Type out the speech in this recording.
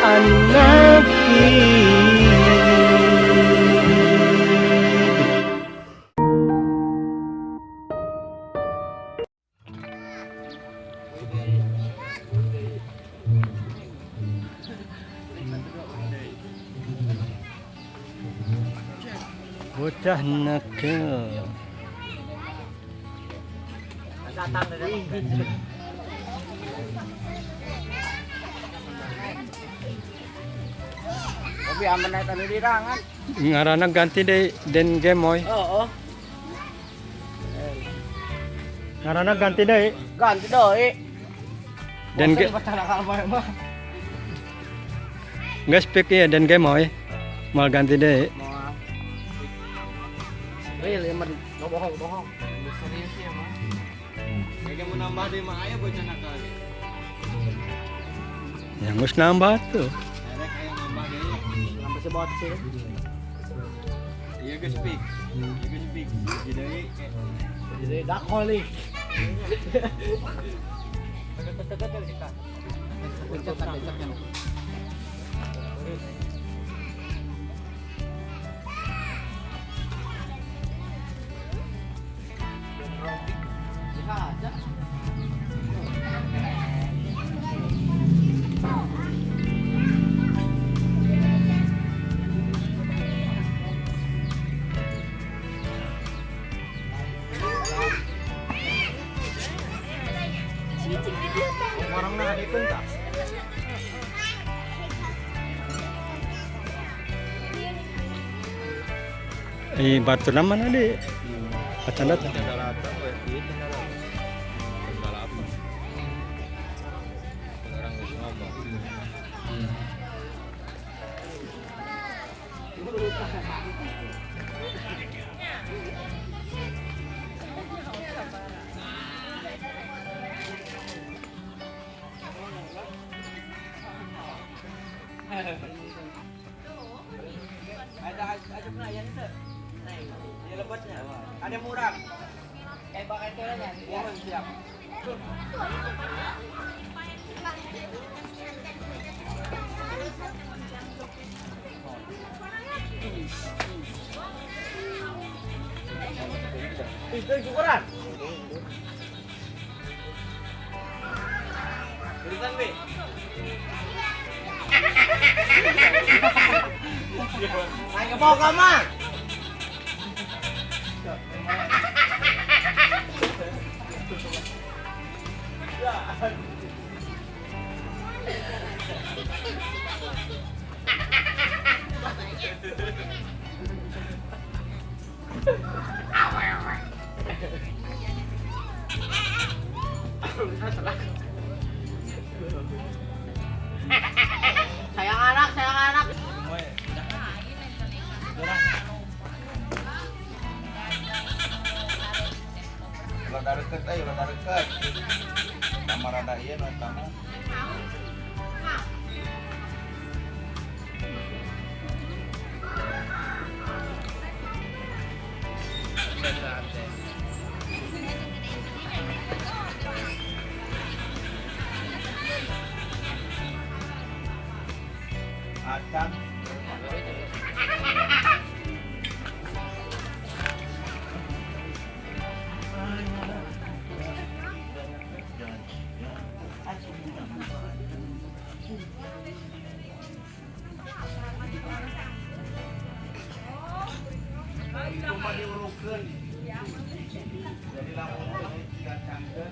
an-nasyid. Bocah nakal. Tapi aman naik tanu dirangan. Ngarana ganti deh Den Gemoy. Oh, oh. Ngarana ganti deh. Ganti doi. Den Ge nggak speak ya Den Gemoy. Mal ganti deh. Real emang nggak bohong, bohong. Serius ya mah. Kayaknya mau nambah deh mah aya bocah nakal ge. Yang harus nambah tuh. Erek aya nambah deui. Nambah si bocil. Iya geus speak. Iya geus speak. Hiji deui ke. Jadi dakoli. Orang na hadikeun tah. Eh batu nama mana deh? Acan datang. Tanggal 8 we, ieu tanggal 8. Tanggal 8. Orang geus ngomong. Ada ada yang itu. Di lebetnya. Ada murah. Kayak bakal itu aja. Ya, siap. Itu cukuran. Urusan be. Ayo ke bawah mah. Sayang anak, sayang anak. Rada deket euy, rada deket. Sama rada ieu nu eta mah. Acan. Itu mah diurukeun. Jadi lamun dicangkeun.